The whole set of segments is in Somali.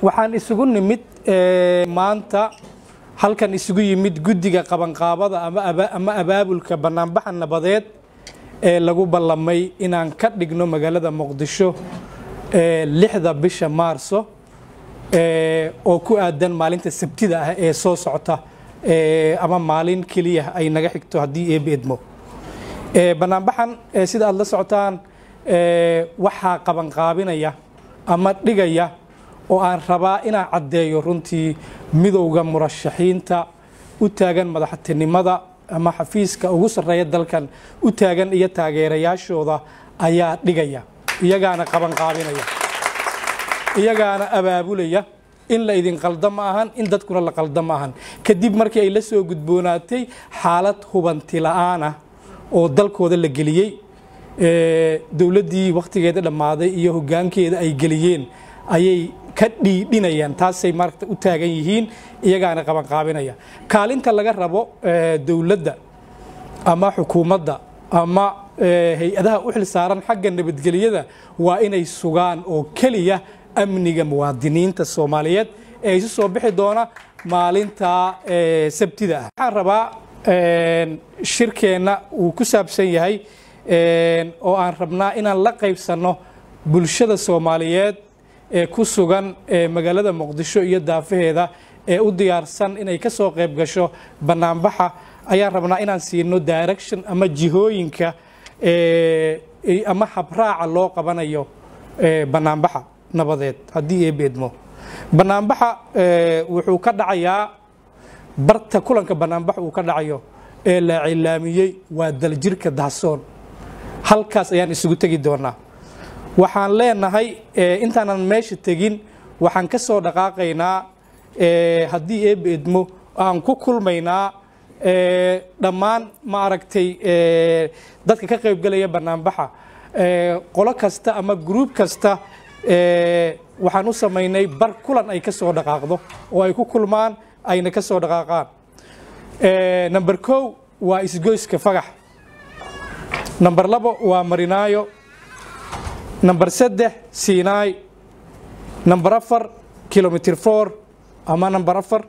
Waxaan isugu nimid maanta halkan, isugu yimid guddiga qabanqaabada ama abaabulka banaanbaxa nabadeed ee lagu ballamay inaan ka dhigno magaalada Muqdisho 6da bisha Maarso, oo ku aadan maalinta Sabtida ah ee soo socota, ama maalin keliya ay naga xigto haddii Eebbe idmo. Banaanbaxan, sida aad la socotaan, waxaa qabanqaabinaya ama dhigaya oo aan rabaa inaan caddeeyo runtii Midowda Murashaxiinta u taagan madaxtinimada ama xafiiska ugu sarreeya dalkan u taagan iyo taageerayaashooda ayaa dhigaya, iyagaana qabanqaabinaya, iyagaana abaabulaya. In la idin qaldo ma ahan, in dadkuna la qaldo ma ahan. Kadib markii ay la soo gudboonaatay xaalad hubanti la'aan ah oo dalkooda la geliyey, dowladdii wakhtigeeda dhammaaday iyo hoggaankeeda ay geliyeen, ayay ka dhiidhinayaan. Taasay maaragta u taagan yihiin, iyagaana qabanqaabinaya. Kaalinta laga rabo dowladda ama xukuumadda ama hay-adaha u xil saaran xagga nabadgelyada waa inay sugaan oo keliya amniga muwaadiniinta Soomaaliyeed ee isu soo bixi doona maalinta Sabtida ah. Waxaan rabaa shirkeenna uu ku saabsan yahay oo aan rabnaa inaan la qaybsanno bulshada Soomaaliyeed ee ku sugan magaalada Muqdisho iyo daafaheeda ee u diyaarsan inay ka soo qayb gasho banaanbaxa, ayaan rabnaa inaan siino direction ama jihooyinka ama habraaca loo qabanayo banaanbaxa nabadeed haddii Eebbe idmo. Banaanbaxa wuxuu ka dhacayaa barta kulanka banaanbax uu ka dhacayo ee la cilaamiyey waa Daljirka Dahsoon. Halkaas ayaan isugu tegi doonaa. Waxaan leenahay, intaanan meesha tegin, waxaan ka soo dhaqaaqaynaa haddii Eebbe idmo aan ku kulmaynaa dhammaan, ma aragtay, dadka ka qaybgalaya banaanbaxa. Qolo kasta ama group kasta waxaan u samaynay bar kulan ay ka soo dhaqaaqdo oo ay ku kulmaan ayna ka soo dhaqaaqaan. Number 1 waa Isgoyska Fagax, number 2 waa Marinaayo, number 3 Siinaay, number 4 Kilometer 4 ama number 4,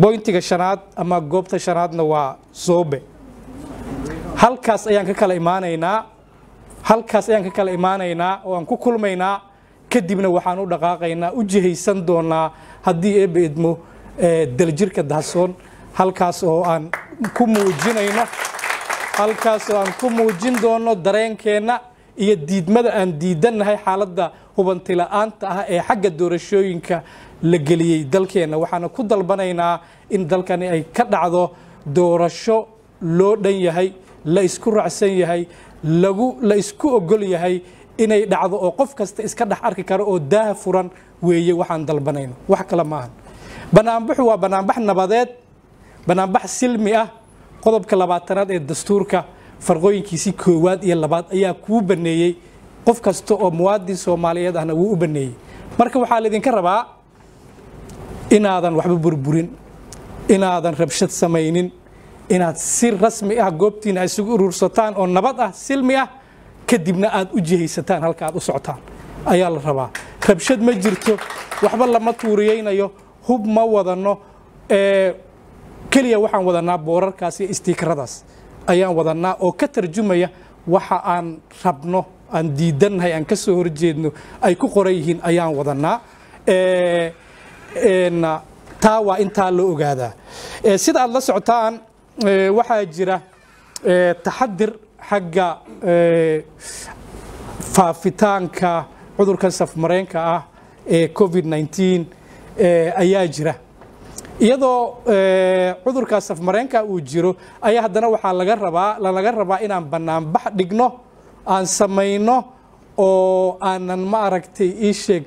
point-iga shanaad ama goobta shanaadna waa Soobe. Halkaas ayaan ka kala imaanaynaa, halkaas ayaan ka kala imaanaynaa oo aan ku kulmaynaa. Kadibna waxaan u dhaqaaqaynaa, u jihaysan doonaa haddii Eebbe idmo Daljirka Dahsoon, halkaas oo aan ku muujinayno, halkaas oo aan ku muujin doono dareenkeenna iyo diidmada aan diidannahay xaaladda hubanti la'aanta ah ee xagga doorashooyinka la geliyey dalkeenna. Waxaana ku dalbanaynaa in dalkani ay ka dhacdo doorasho loo dhan yahay, la isku raacsan yahay, lagu la isku ogol yahay inay dhacdo oo qof kasta iska dhex arki karo oo daaha furan weeye waxaan dalbanayno, wax kale maahan. Banaanbaxu waa banaanbax nabadeed, banaanbax silmi ah. Qodobka 20aad ee dastuurka farqooyinkiisii koowaad iyo labaad ayaa kuu baneeyey, qof kasta oo muwaadin Soomaaliyeed ahna wuu u baneeyey. Marka waxaa laydinka rabaa inaadan waxba burburin, inaadan rabshad samaynin, inaad si rasmi ah goobtiina isugu urursataan oo nabad ah, silmi ah, kadibna aad u jihaysataan halka aad u socotaan ayaa la rabaa. Rabshad ma jirto, waxba lama tuuriyeynayo, hub ma wadano, keliya waxaan wadanaa boorarkaas iyo sticker-adaas ayaan wadanaa oo ka tarjumaya waxa aan rabno, aan diidannahay, aan ka soo horjeedno ay ku qoran yihiin ayaan wadanaa. Taa waa intaa loo ogaadaa. Sida aad la socotaan, waxaa jira taxadir xagga faafitaanka cudurkan safmareenka ah ee COVID-19 ayaa jira. Iyadoo cudurkaas safmareenka uu jiro ayaa haddana waxaa laga rabaa, lalaga rabaa inaan banaanbax dhigno, aan samayno oo aanan, ma aragtay, ii sheeg,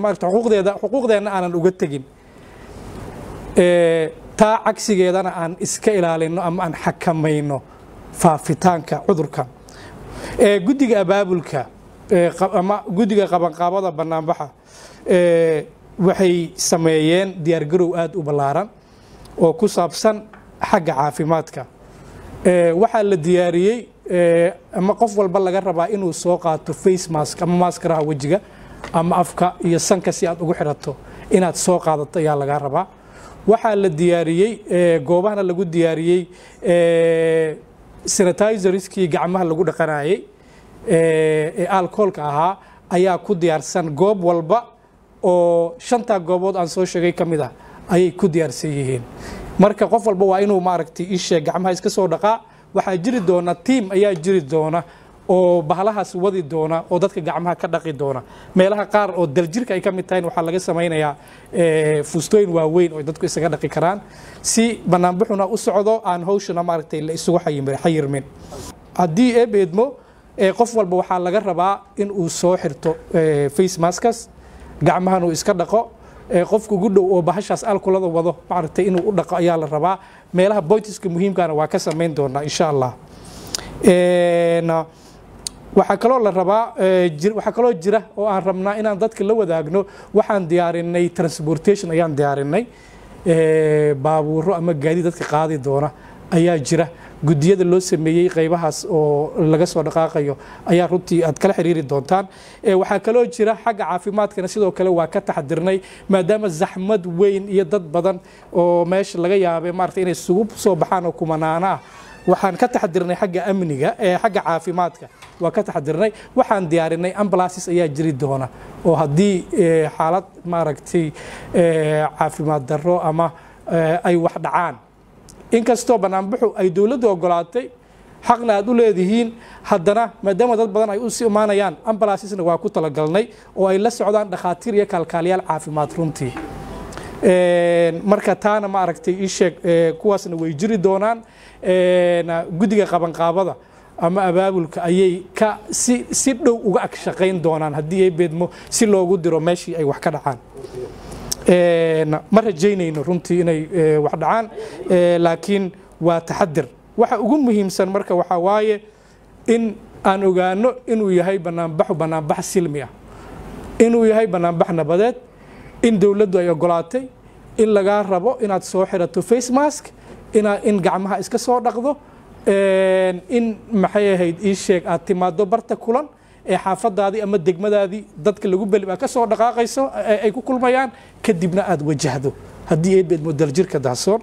maaragtay, xuquuqdeeda, xuquuqdeenna aanan uga tegin. Taa cagsigeedana aan iska ilaalino ama aan xakamayno faafitaanka cudurkan. Guddiga abaabulka ama guddiga qabanqaabada banaanbaxa waxay sameeyeen diyaargarow aada u ballaaran oo ku saabsan xagga caafimaadka. Waxaa la diyaariyey ama qof walba laga rabaa inuu soo qaato face mask ama maaskaraha wejiga. ama afka iyo sanka si aad ugu xirato inaad soo qaadato ayaa lagaa rabaa. Waxaa la diyaariyey, goobahana lagu diyaariyey, sanitizerskii gacmaha lagu dhaqanayey ee alcoholka ahaa ayaa ku diyaarsan goob walba oo shantaa goobood aan soo sheegay ka mid ah ayay ku diyaarsan yihiin. Marka qof walba waa inuu maaragtay isheeg gacmaha iska soo dhaqaa. Waxaa jiri doona tiim ayaa jiri doona oo bahalahaas wadi doona oo dadka gacmaha ka dhaqi doona. Meelaha qaar oo daljirka ay ka mid tahay waxaa laga samaynayaa fuustooyin waaweyn oo dadku isaga dhaqi karaan si banaanbuxuna u socdo aan hawshana maaragtay la isugu xayirmin. Haddii Eebbe idmo, qof walba waxaa laga rabaa in uu soo xirto face maskas, gacmahan uu iska dhaqo, qofka ugu dhow oo bahashaas alkulada wado maaragtay inuu u dhaqo ayaa la rabaa. Meelaha pointiska muhiimkana waa ka samayn doonaa insha Allah. Waxaa kaloo la rabaa, waxaa kaloo jira oo aan rabnaa inaan dadka la wadaagno, waxaan diyaarinay transportation ayaan diyaarinay, baabuuro ama gaadiid dadka qaadi doona ayaa jira. Guddiyada loo sameeyey qaybahaas oo laga soo dhaqaaqayo ayaa runtii aad kala xiriiri doontaan. Waxaa kaloo jira xagga caafimaadkana sidoo kale waa ka taxadirnay, maadaama zaxmad weyn iyo dad badan oo meesha laga yaabay maaragtay inay isugu soo baxaan oo kumanaano ah, waxaan ka taxadirnay xagga amniga, xagga caafimaadka waa ka taxadirnay. Waxaan diyaarinay ambulances ayaa jiri doona oo haddii xaalad maaragtay caafimaad darro ama ay wax dhacaan, inkastoo banaanbuxu ay dowladdu ogolaatay xaqna aad u leedihiin, haddana maadaama dad badan ay u sii imaanayaan, ambulancesna waa ku talagalnay oo ay la socdaan dhakhaatiir iyo kaalkaaliyaal caafimaad runtii. Marka taana ma aragtay ii sheeg, kuwaasna way jiri doonaan. Guddiga qabanqaabada ama abaabulka ayay ka si dhow uga ag shaqayn doonaan haddii ay beedmo si loogu diro meeshii ay wax ka dhacaan. Ma rajaynayno runtii inay wax dhacaan, laakiin waa taxadir. Waxa ugu muhiimsan marka waxaa waaye in aan ogaano inuu yahay banaanbaxu banaanbax silmi ah, inuu yahay banaanbax nabadeed, in dowladdu ay ogolaatay, in lagaa rabo inaad soo xirato face mask, in gacmaha iska soo dhaqdo, in maxay ahayd ii sheeg aad timaado barta kulan ee xaafadaadii ama degmadaadii dadka lagu belib aad ka soo dhaqaaqayso ay ku kulmayaan, kadibna aad wajahdo haddii ay beedmo Daljirka Dahsoon.